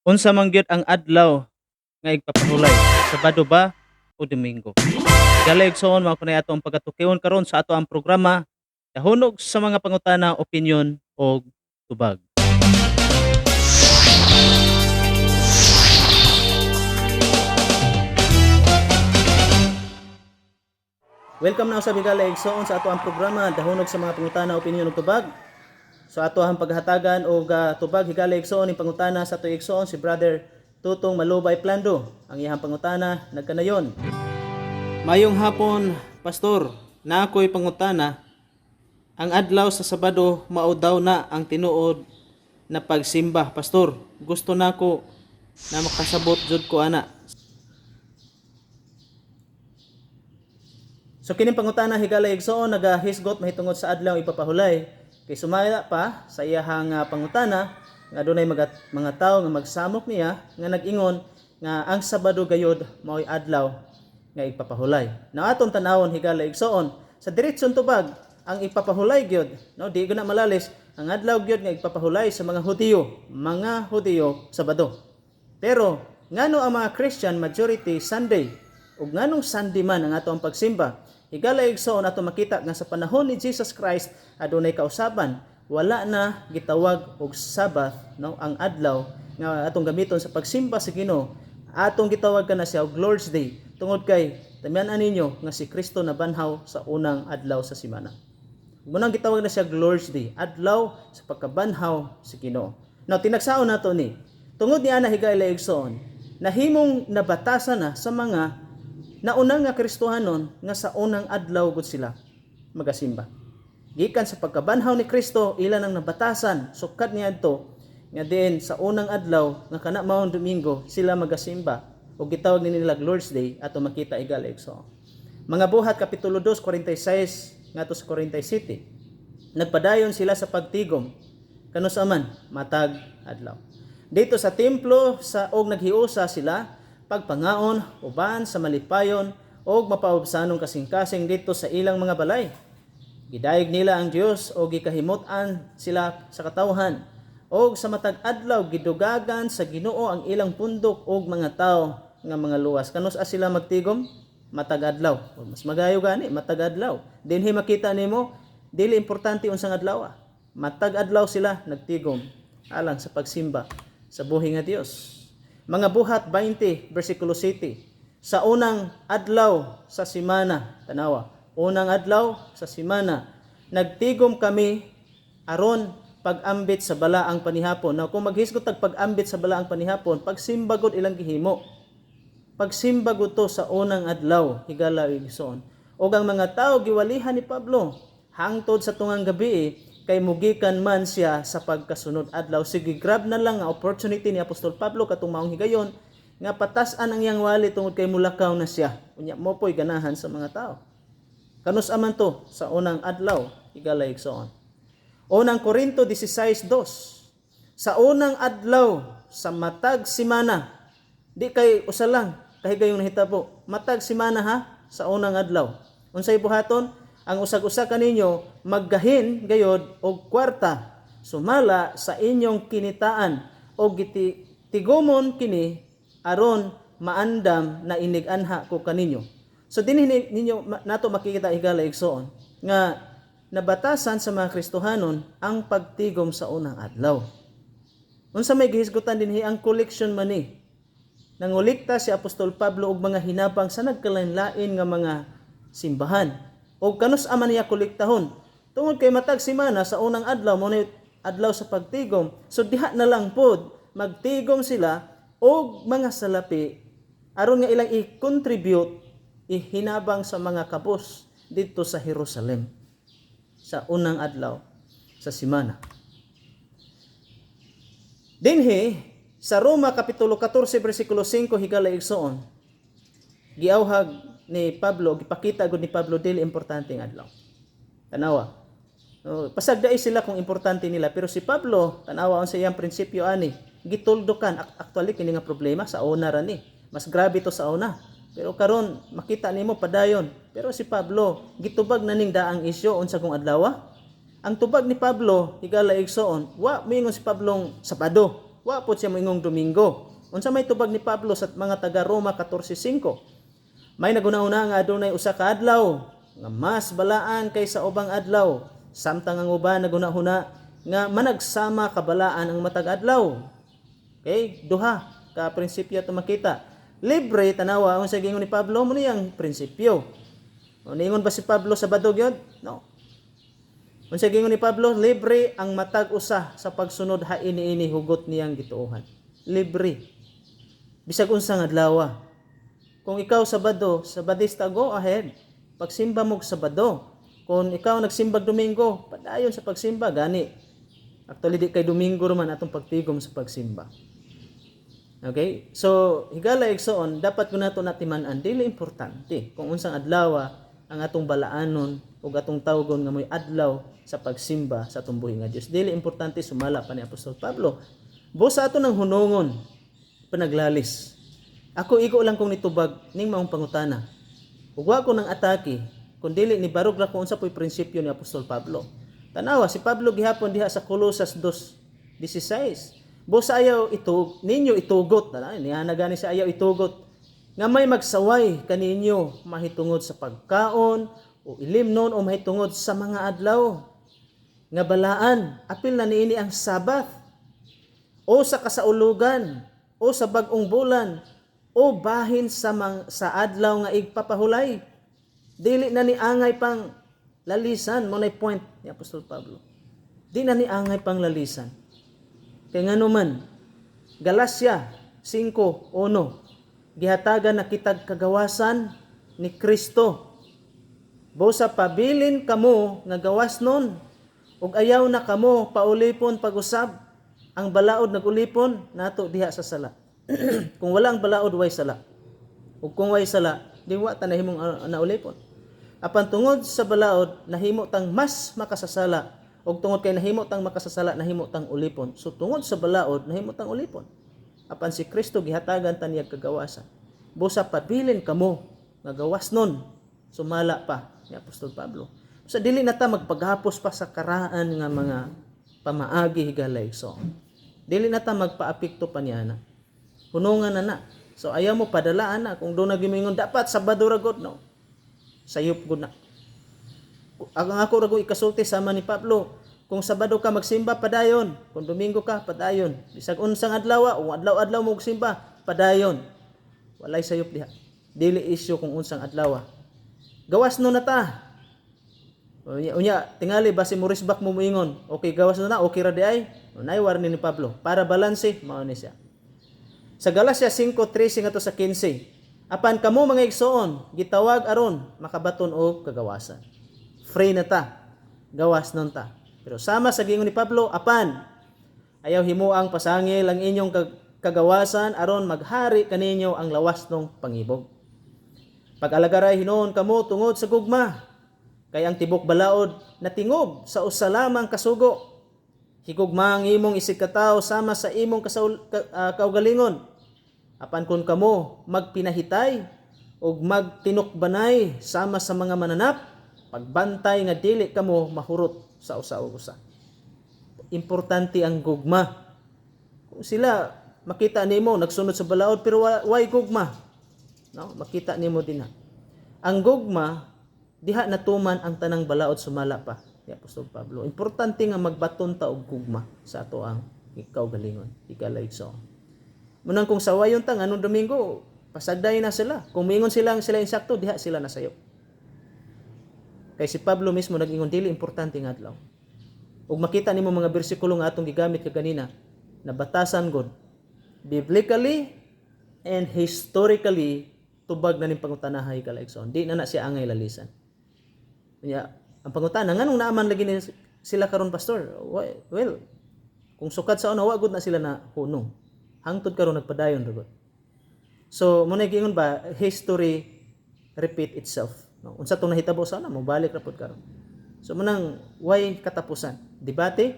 Unsa man gyud ang adlaw nga igpapahulay, Sabado ba o Domingo? Higala igsoon, mao kunay ato ang pagatukion karon sa ato ang programa Dahunog sa mga pangutana, opinyon og tubag. Welcome na usab, higala igsoon, sa ato ang programa Dahunog sa mga pangutana, opinyon ug tubag. So ato ang paghatagan og tubag, higala igsoon, ning pangutana sa ato igsoon si Brother Tutong Malubay Plando. Ang iyang pangutana nagkanayon. Mayong hapon, Pastor. Na ako'y pangutana. Ang adlaw sa Sabado mao daw na ang tinuod na pagsimba, Pastor. Gusto nako na makasabot jud ko ana. So kining pangutana, higala igsoon, nagahisgot mahitungod sa adlaw ipapahulay. Kay sumaya pa sa iyahang pangutana nga adunay mga tawo nga magsamok niya nga nag-ingon nga ang Sabado gayod mao'y adlaw nga ipapahulay. Na atong tanawon, higala igsoon, sa diretsong tubag, ang ipapahulay gyud, no, di gyud na malalis ang adlaw gyud nga ipapahulay sa mga Hudiyo, Sabado. Pero ngano ang mga Christian majority Sunday, ug nganong Sunday man ang ato ang pagsimba? Higala igsoon, ato makita nga sa panahon ni Jesus Christ adunay kausaban, wala na gitawag og Sabbath, no, ang adlaw nga atong gamiton sa pagsimba sa Ginoo. Atong gitawag kana siya og Lord's Day tungod kay tamian ninyo nga si Kristo nabanhaw sa unang adlaw sa semana. Munang gitawag na siya Lord's Day, adlaw sa pagkabanhaw sa Ginoo. Now tinagsaon nato ni tungod ni ana, higala igsoon, nahimong nabatasan na sa mga naunang nga Kristohanon nga sa unang adlaw gud sila magasimba. Gikan sa pagkabanhaw ni Kristo, ila nang nabatasan sukad niadto nga diin sa unang adlaw nga kana maong Domingo sila magasimba o gitawag ni nila Lord's Day, ato makita, higala igsoon. Mga Buhat kapitulo 2 46 ngadto sa 47. Nagpadayon sila sa pagtigom kanus aman matag adlaw dito sa templo sa og naghiusa sila pagpangaon uban sa malipayon og mapaubsanong kasing-kasing dito sa ilang mga balay. Gidayeg nila ang Dios o gikahimut-an sila sa katawhan. Og sa matag adlaw gidugagan sa Ginoo ang ilang pundok og mga tawo nga mga luwas. Kanus-a sila magtigom? Matag adlaw. O, mas magayo gani matag adlaw. Dinhi makita nimo dili importante unsang adlaw. Matag adlaw sila nagtigom alang sa pagsimba sa buhi nga Dios. Mga Buhat 20 versikulo 7. Sa unang adlaw sa simana, tanawa, unang adlaw sa simana, nagtigom kami aron pag-ambit sa balaang panihapon. Now, kung maghisgot tag pag-ambit sa balaang panihapon, pagsimba gud ilang gihimo. Pagsimba gud to sa unang adlaw, higala igsoon. Og ang mga tao giwalihan ni Pablo hangtod sa tungang gabi kay mugikan man siya sa pagkasunod adlaw. Sige, grab na lang ang opportunity ni Apostol Pablo katong maong higayon nga patas-an ang iyang wali tungod kay mulakaw na siya. Unya mo po'y ganahan sa mga tao. Kanus aman to sa unang adlaw, higala igsoon. Unang Korinto 16:2. Sa unang adlaw sa matag simana, di kay usa lang kahigayong nahitabo. Matag simana ha, sa unang adlaw. Unsay buhaton? Ang usag-usa kaninyo maggahin gayod og kwarta sumala sa inyong kinitaan og tigumon kini aron maandam na inig-anha ko kaninyo. So dinhi ninyo nato makikita, higala igsoon, nga nabatasan sa mga Kristohanon ang pagtigom sa unang adlaw. Unsa may gihisgutan dinhi, ang collection money. Nangulikta si Apostol Pablo og mga hinabang sa nagkalain-lain nga mga simbahan. Og kanus aman niya kolektahon? Tungod kay matag semana sa unang adlaw mo na adlaw sa pagtigom. So diha na lang pod magtigom sila og mga salapi aron nga ilang i-contribute, ihinabang sa mga kabos dito sa Jerusalem sa unang adlaw sa simana. Dinhi sa Roma kapitulo 14 bersikulo 5, higala igsoon, giawhag ni Pablo, gipakita gud ni Pablo dili importante ang adlaw. Tanawa. Oh, pasagdai sila kung importante nila, pero si Pablo, tanawa unsa iyang prinsipyo ani, gituldukan. Actually kini nga problema sa una ra ni. Mas grabe to sa una. Pero karon makita nimo padayon. Pero si Pablo gitubag na ning daang isyu unsa kung adlaw. Ang tubag ni Pablo, higala igsoon, wa moingon si Pablong Sabado. Wa pod siya moingong Domingo. Unsa may tubag ni Pablo sa mga taga Roma 14:5? May naghuna-huna nga adunay usa ka adlaw nga mas balaan kaysa ubang adlaw, samtang ang uban naghuna-huna nga managsama kabalaan ang matag adlaw. Okay, duha ka prinsipyo ato makita. Libre, tanawa unsa giingon ni Pablo mo niyang prinsipyo. O niingon ba si Pablo Sabado gyud? No. Unsa giingon ni Pablo? Libre ang matag usa sa pagsunod hain niini hugot niyang gituohan. Libre. Bisag unsang adlaw. Kung ikaw Sabado, Sabadista, go ahead. Pagsimba mo Sabado. Kung ikaw nagsimbag Domingo, padayon sa pagsimba gani. Actually, di kay Domingo man atong pagtigom sa pagsimba. Okay? So, higala igsoon, dapat ko nato natiman-an, dili importante kung unsang adlaw ang atong balaanon ug atong tawgon nga mo'y adlaw sa pagsimba sa atong buhi nga Dios. Dili importante sumala pa ni Apostol Pablo. Busa ato ng hunungon panaglalis. Ako, igo lang kong nitubag ning maong pangutana. Ug wa ko nang atake kun dili ni barog ra ko unsa po'y prinsipyo ni Apostol Pablo. Tanawa si Pablo gihapon diha sa Colosas 2:16. Busa ayaw ito ninyo itugot, tanawa niya na gani sa ayaw itugot nga may magsaway kaninyo mahitungod sa pagkaon o ilimnon o mahitungod sa mga adlaw nga balaan, apil na niini ang Sabbath, o sa kasaulugan o sa bag-ong bulan o bahin sa adlaw nga igpapahulay. Dili na ni angay pang lalisan. Mo nay point ni Apostol Pablo, di na ni angay pang lalisan. Kay ngano man, Galacia 5:1, gihatagan na kitag kagawasan ni Kristo. Busa pabilin kamo nga gawas nun ug ayaw na kamo paulipon pag-usab. Ang balaod nagulipon nato diha sa sala. Kung wala ang balaod, way sala. Ug kung way sala, di wa ta nahimong naulipon. Apan tungod sa balaod, nahimo tang mas makasasala. Ug tungod kay nahimo tang makasasala, nahimo tang ulipon. So tungod sa balaod, nahimo tang ulipon. Apan si Kristo, gihatagan ta niya kagawasan. Busa pabilin kamo nga gawas nun sumala pa ni Apostol Pablo. Sa dili na ta magpaghapos pa sa karaan nga mga pamaagi, higalay. So dili na ta magpaapekto pa niya na. Hunungan na na. So ayaw mo padalaan na kung doon nagimingon dapat Sabado ra gud, no. Sayop gud na. Ang ako ra gud ikasulti sama ni Pablo, kung Sabado ka magsimba, padayon. Kung Domingo ka, padayon. Bisag unsang adlaw o adlaw-adlaw mo magsimba, padayon. Walay sayop diha. Dili isyu kung unsang adlaw. Gawas no na ta. Unya, unya tingali basi mo resbak mo moingon. Okay, gawas no na, okay ra di ay. Unay warning ni Pablo para balanse mao ni siya. Sa Galacia 5:13 ngadto sa 15. Apan kamo, mga igsoon, gitawag aron makabaton og kagawasan. Free na ta. Gawas nun ta. Pero sama sa giingon ni Pablo, apan ayaw himuang pasangil ang inyong kagawasan aron maghari kaninyo ang lawas ng pangibog. Pag-alagaray hinuon kamo tungod sa gugma. Kay ang tibok balaod natingob sa usa lamang kasugo. Higugma ang imong isigkatawo sama sa imong kaugalingon. Apan kung kamo magpinahitay ug magtinukbanay sama sa mga mananap, pagbantay nga dili kamo mahurot sa usa ug usa. Importante ang gugma. Kung sila makita nimo nagsunod sa balaod pero way gugma, no, makita nimo din na. Ang gugma diha natuman ang tanang balaod sumala pa ni Apostol Pablo. Importante nga magbaton ta og gugma sa ato ang kaugalingon. Higala igsoon. Munang kung sawayon ta nganong Domingo, pasagday na sila. Kung miingon sila ang sila insakto, diha sila nasayop. Kay si Pablo mismo nag-ingon dili importante nga adlaw. Ug makita nimo mga bersikulo nga atong gigamit kaganina na batasan god biblically and historically, tubag na ning pangutana, higala igsoon. Di na na siya angay lalisan. Unya, ang pangutana, nganong naaman lagi ni sila karon, pastor? Well, kung sukad sa una, wa gud na sila na hunong. Hangtod karon nagpadayon ra gud. So, mo na giingon ba, history repeat itself. No? Unsa tong nahitabo sa una, mobalik ra pud karon. So munang way katapusan. Debate,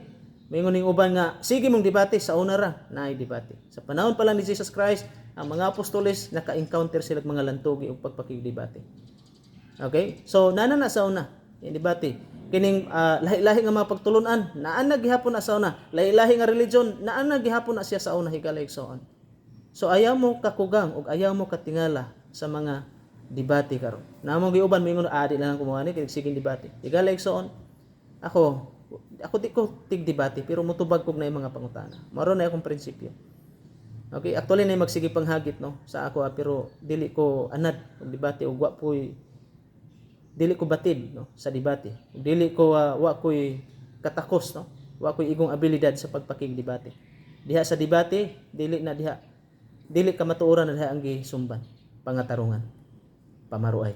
moingon ning uban nga sige mong debate, sa una ra naay debate. Sa panahon pa lang ni Jesus Christ, ang mga apostoles naka-encounter sila og mga lantugi ug pagpakigdebate. Okay? So nana na sa una, yung debate. Kining lahi-lahi nga mga pagtulunan, naa na gihapon na sa una. Lahi-lahi nga religion, naa na gihapon na siya sa una, higala igsoon. So ayaw mo kakugang ug ayaw mo katingala sa mga debate karon. Namo giuban moingon, "Ah, di lang kumuha ni kay sige debate." Higala igsoon, ako di ko tig debate pero mutubag kog na yung mga pangutana. Mao na akong prinsipyo. Okay, actually na magsige panghagit, no, sa ako, pero dili ko anad og debate ug wa po'y dili ko batid, no, sa debate. Ug dili ko wa ko'y katakos, no. Wa ko'y igong abilidad sa pagpakig-debate. Diha sa debate, dili na diha dili ka matuoran na diha ang gisumban, pangatarungan, pamaruay.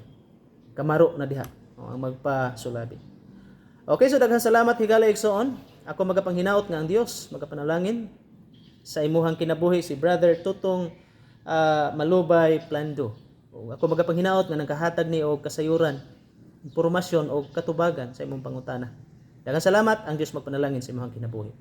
Kamaro na diha, no, ang magpasulabi. Okay, so daghang salamat, higala igsoon. Ako magapanghinaot nga ang Dios magapanalangin sa imuhang kinabuhi, si Brother Tutong Malubay Plando. O, ako magapanghinaot nga nagkahatag ni og kasayuran, impormasyon o katubagan sa imong pangutana. Daghang salamat, ang Dios magpanalangin sa imong kinabuhi.